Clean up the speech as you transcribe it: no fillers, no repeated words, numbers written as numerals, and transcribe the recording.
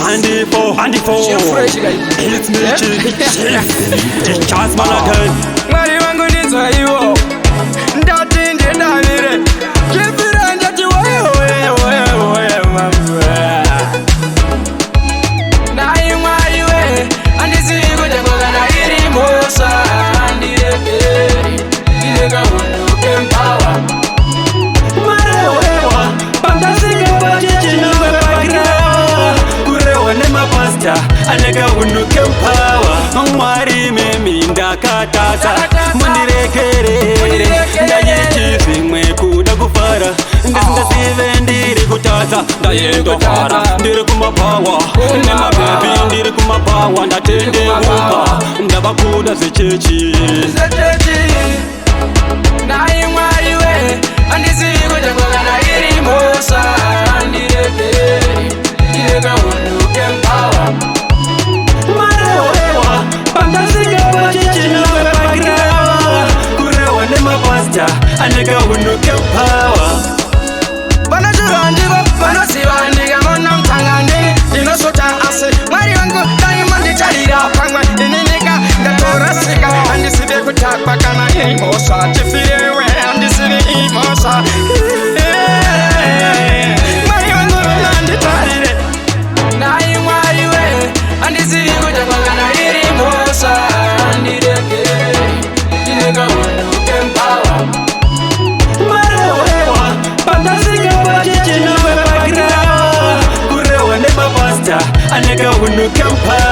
Andy 4, Andy 4. It's me, Chief. The chance man again. Mwari wangu ndinzwaiwo, ndati ndidavire chifira, ndati wewewewe. Nai Mwari we, handizivi kuti kana iri mhosva, ndiregere, ndine kahunhu kempawa. Marewewa, pandasvika pachichinangwe pakirawa. Kurehwa nemapasta, aneka hunhu kempawa. Mwari memi ndakatadza, mundirekerere. Ndaiti zvimwe kuda kufara, ndisingazive ndiri kutadza. Ndaendofara, ndiri kumapawa nemabhebhi, ndiri kumapawa. Ndatendeuka, ndava kuda zvechechi. Zvechechi. Nai Mwari we, handizivi kuti kana iri mhosva, ndiregere, ndine kahunhu kempawa. Marewewa, pandasvika pachichinangwe pakirawa. Kurehwa nemapasta, aneka hunhu kempawa. Vanochura ndivo vanoziva, ndikamona mutsangani ndinosota, asi Mwari wangu dai manditarira, pamwe ininika ndatorasika. Handisive kutakwa, kana iri mhosva tifirewe, handisive imhosva. Mwari wangu manditarire. Nai Mwari we, handizivi kuti kana iri mhosva, ndiregere, ndine kahunhu kempawa. Marewewa, pandasvika pachichinangwe pakirawa. Kurehwa nemapasta, aneka hunhu kempawa.